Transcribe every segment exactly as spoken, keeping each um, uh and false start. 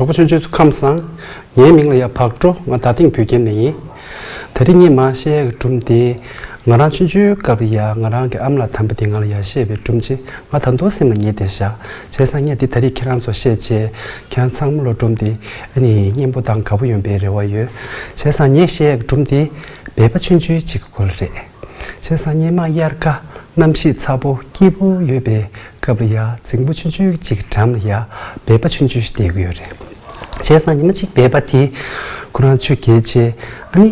གྲོགས་པོ་ཆུང་ཆུང་ཚོ་ཁམས་བཟང་། ངའི་མིང་ལ་ཡ་བག་གྲོ། ང་རྡ་སྟེང་བོད་ཁྱིམ་ནས་ཡིན། ད་རིང་ངས་མར་བཤད་ཡག་གི་སྒྲུང་དེ། ང་རང་ཆུང་ཆུང་སྐབས་ལ་ཡ་ང་རང་གི་ཨ་མ་ལགས་དམ་པ་དེས་ང་ལ་ཡ་བཤད་པའི་སྒྲུང་ཅིག་ང་ད་དུང་སེམས་ལ་ཉར་བསྡད་བཞག་བྱས་ཙང་ངས་འདི་ད་རིང་ཁྱེད་རང་ཚོར་བཤད་བྱས། ཁྱེད་རང་ཚང་མ་ལ་སྒྲུང་དེ་ཨ་ནི་སྙན་པོ་དང་དགའ་པོ་ཡོང་པའི་རེ་བ་ཡོད། བྱས་ཙང་ངས་བཤད་ཡག་གི་སྒྲུང་དེ་སྦལ་པ་ཆུང་ཆུང་ཅིག་གི་སྐོར་རེད། བྱས་ཙང་སྔོན་མ་དབྱར་ཁ་གནམ་གཤིས་ཚ་པོ་སྐྱིད་པོ་ཡོད་པའི་སྐབས་ལ་ཡ་རྫིང་བུ་ཆུང་ཆུང་ཅིག་གི་འགྲམ་ལ་ཡ་སྦལ་པ་ཆུང་ཆུང་ཞིག་བསྡད་ཀྱི་ཡོད་རེད། བྱས་ཙང་ཉི་མ་གཅིག་སྦལ་པ་དེས་ཁོ་རང་ཆུ་བརྒལ་བྱས། ཨ་ནི་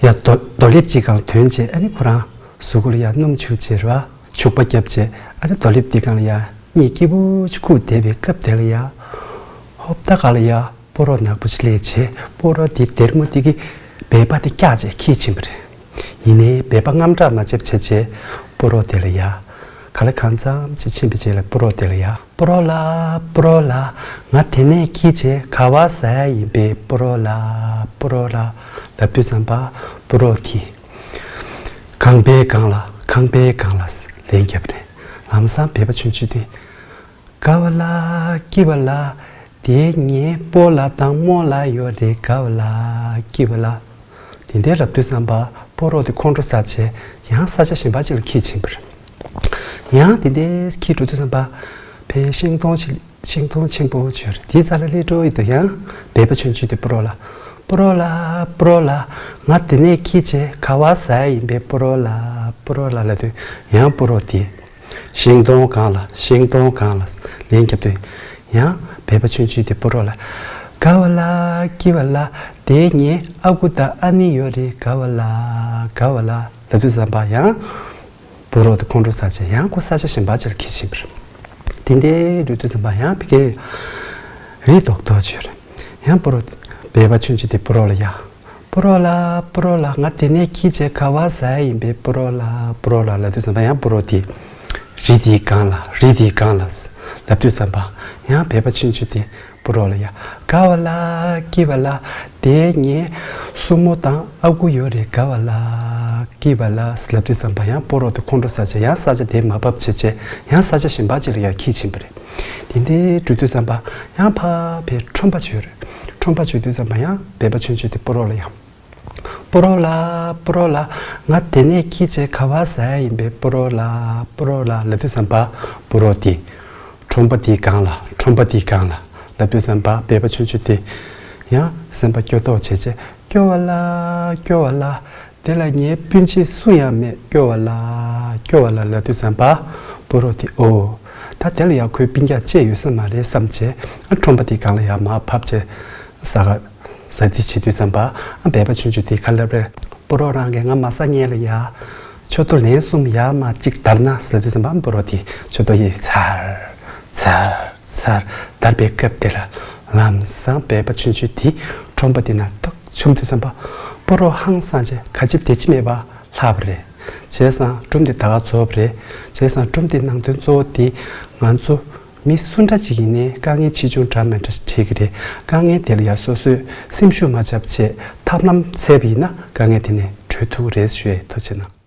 ཡ་རྡོ་རྡོ་ལེབ་ཅིག་སྒང་ཐོན་བྱས། ཨ་ནི་ཁོ་རང་གཟུགས་པོ་ལ་ཡ་སྣུམ་བྱུགས་བྱས་རེད་བ། བྱུག་པ་བརྒྱབ་བྱས། ཨ་ནི་རྡོ་ལེབ་དེ་སྒང་ལ་ཡ་གཉིད་སྐྱིད་པོ་ཅིག་ཁུག་བསྡད་པའི་སྐབས་དེ་ལ་ཡ། ཧོབ་ཏ་ག་ལ་ཡ་སྤོ་རོགས་ནག་པོ་ཅིག་སླེབས་བྱས། སྤོ་རོགས་དེ་སྡེར་མོ་དེ་གིས་སྦལ་པ་དེ་བཀྱགས་བྱས་འཁྱེར་ཕྱིན་པ་རེད། ཡིན་ནའི་སྦལ་པ་རྔམ་སྐྲག་མ་བྱེད་པ་བྱས་བྱས་སྤོ་རོགས་དེ་ལ་ཡ། ག་ལེ་གང་འཚམ་ཅིག་ཕྱིན་པའི་རྗེས་ལ་སྤོ་རོགས་དེ་ལ་ཡ། སྤོ་རོགས་ལགས། སྤོ་རོགས་ལགས། ང་དེ་ནས་འཁྱེར་བྱས་ག་པར་ཟ་ཡག་ཡིན་པས། སྤོ་རོགས་ལགས། སྤོ་རོགས་ལགས། ལབ་དུས་ཙམ་པ་སྤོ་རོགས་དེས། ཁང་པའི་སྒང་ལ། ཁང་པའི་སྒང་ལ་ལན་བརྒྱབ་པ་རེད། ལམ་སང་སྦལ་པ་ཆུང་ཆུང་དེས། དགའ་བ་ལ་སྐྱིད་པ་ལ། དེ་ངའི་སྤོ་ལགས་དང་རྨོ་ལགས་ཡོད་རེད། དགའ་བ་ལ་སྐྱིད་པ་ལ། དེ་འདྲ་ལབ་དུས་ཙམ་པ་སྤོ་རོགས་དེ་ཁོང་ཁྲོ་ཟ་བྱས་ཡང་ས་ཆ་གཞན་པ་ཅིག་ལ་འཁྱེར་ཕྱིན་པ་རེད། ཡང་དེ་འདྲ་འཁྱེར་འགྲོ་དུས་ཙམ་པ་ཕའི་ཤིང་སྡོང་ཞིག་ཤིང་སྡོང་ཆེན་པོ་ཅིག་ཡོད་རེད། དེའི་རྩ་ལ་སླེབས་འགྲོ་ཡི་འདུག་ཡང་སྦལ་པ་ཆུང་ཆུང་དེས་སྤོ་རོགས་ལ། སྤོ་རོགས་ལགས། སྤོ་རོགས་ལགས། ང་དེ་ནས་འཁྱེར་བྱས་ག་པར་ཟ་ཡག་ཡིན་པས། སྤོ་རོགས་ལགས། སྤོ་རོགས་ལགས། ལབ་དུས་ཡང་སྤོ་རོགས་དེས། ཤིང་སྡོང་སྒང་ལ། ཤིང་སྡོང་སྒང་ལ་ལན་བརྒྱབ་དུས། ཡང་སྦལ་པ་ཆུང་ཆུང་དེས་སྤོ་རོགས་ལ། དགའ་བ་ལ་སྐྱིད་པ་ལ། དེ་ངའི་ཨ་ཁུ་དང་ཨ་ནེ་ཡོད་རེད། དགའ་བ་ལ། དགའ་བ་ལ། ལབ་དུས་ཙམ་པ་ཡང་སྤོ་རོགས་དེ་ཁོང་ཁྲོ་ཟ་བྱས་ཡང་ཁོ་ས་ཆ་གཞན་པ་ཅིག་ལ་འཁྱེར་ཕྱིན་པ་རེད། དེ་འདྲ་འགྲོ་དུས་ཙམ་པ་ཡང་ཕ་གིར་རི་རྡོག་རྡོག་ཅིག་ཡོད་རེད། ཡང་སྤོ་རོགས་སྦལ་པ་ཆུང་ཆུང་དེས་སྤོ་རོགས་ལ་ཡ། སྤོ་རོགས་ལགས། སྤོ་རོགས་ལགས། ང་དེ་ནས་འཁྱེར་བྱས་ག་པར་ཟ་ཡག་ཡིན་པས། སྤོ་རོགས་ལགས། སྤོ་རོགས་ལགས། ལབ་དུས་ཙམ་པ་ཡང་སྤོ་རོགས་དེས། རི་དེའི་སྒང་ལ། རི་དེའི་སྒང་ལ། ལབ་དུས་ཙམ་པ་ཡང་སྦལ་པ་ཆུང་ཆུང་དེས་སྤོ་རོགས་ལ་ཡ། དགའ་བ་ལ་སྐྱིད་པ་ལ། དེ་ངའི་སྲུ་མོ་དང་ཨ་ཁུ་ཡོད་རེད། དགའ་བ་ལ་སྐྱིད་པ་ལ། ལབ་དུས་ཙམ་པ་ཡང་སྤོ་རོགས་དེ་ཁོང་ཁྲོ་ཟ་བྱས་ཡང་ས་ཆ་དེ་མར་བབས་བྱས་བྱས་ཡང་ས་ཆ་གཞན་པ་ཅིག་ལ་ཡ་འཁྱེར་ཕྱིན་པ་རེད། དེ་འདྲ་འགྲོ་དུས་ཙམ་པ་ཡང་ཕ་ཕའི་ཁྲོམ་པ་ཅིག་ཡོད་རེད། ཁྲོམ་པ་ཅིག་ཡོད་དུས་ཙམ་པ་ཡང་སྦལ་པ་ཆུང་ཆུང་དེས་སྤོ་རོགས་ལ་ཡ། སྤོ་རོགས་ལགས། སྤོ་རོགས་ལགས། ང་དེ་ནས་འཁྱེར་བྱས་ག་པར་ཟ་ཡག་ཡིན་པས། སྤོ་རོགས་ལགས། སྤོ་རོགས་ལགས། ལབ་དུས་ཙམ་པ་སྤོ་རོགས་དེས། ཁྲོམ་པ་དེའི་སྒང་ལ། ཁྲོམ་པ་དེའི་སྒང་ལ། ལབ་དུས་ཙམ་པ་སྦལ་པ་ཆུང་ཆུང་དེས་ཡང་སེམས་པ་སྐྱོ་མདོག་བྱས་བྱས་སྐྱོ་བ་ལ། སྐྱོ་བ་ལ། དེ་ལ་ངའི་སྤུན་མཆེད་སུ་ཡང་མེད། སྐྱོ་བ་ལ། སྐྱོ་བ་ལ། ལབ་དུས་ཙམ་པ་སྤོ་རོགས་དེས་ཨོ། ད་དེ་ལ་ཡ་ཁོའི་སྤུན་ཀྱག་བཅས་ཡོད་ས་མ་རེད་བསམ་བྱས་ཨ་ཁྲོམ་པ་དེའི་སྒང་ལ་ཡ་མར་བབས་བྱས་ཟ་ག་ཟ་རྩིས་བྱེད་དུས་ཙམ་པ་ཨ་སྦལ་པ་ཆུང་ཆུང་དེས་ག་ལབ་རེད། སྤོ་རོགས་རང་གིས་ང་མ་ཟ་སྔོན་ལ་ཡ། མཆོད་དོ་ལན་གསུམ་ཡར་མར་གཅིག་བརྡར་ན་ཟེར་དུས་ཙམ་པ་སྤོ་རོགས་དེས་མཆོད་དོ་ཡི་ཚར་ཚར་ཚར་བརྡར་བའི་སྐབས་དེ་ལ་ལམ་སང་སྦལ་པ་ཆུང་ཆུང་དེ་ཁྲོམ་པ་དེ་ན་ཏོག་མཆོང་དུས་ཙམ་པ་སྤོ་རོགས་ཧང་སངས་བྱས་ག་ཅི་དེ་ཅི་མེད་པ་ལྷག་པ་རེད། བྱས་ཙང་སྒྲུང་དེ་ད་ག་རྫོགས་པ་རེད། བྱས་ཙང་སྒྲུང་དེ་ནང་དོན་གཙོ་བོ་དེ་ང་ཚོ་མི་སུ་འདྲ་ཅིག་ཡིན་ནའི་དཀའ་ངལ་ཆེ་ཆུང་འདྲ་མི་འདྲ་ཞིག་འཕྲད་ཀྱི་རེད། དཀའ་ངལ་དེ་ལ་ཡ་སོ་སོས་སེམས་ཤུགས་མ་ཆག་བྱས་ཐབས་ལམ་འཚོལ་བ་ཡིན་ན་དཀའ་ངལ་དེ་ནས་གྲོལ་ཐུབ་ཀྱི་རེད་ཞུ་ཡས། ཐུགས་རྗེ་གནང་།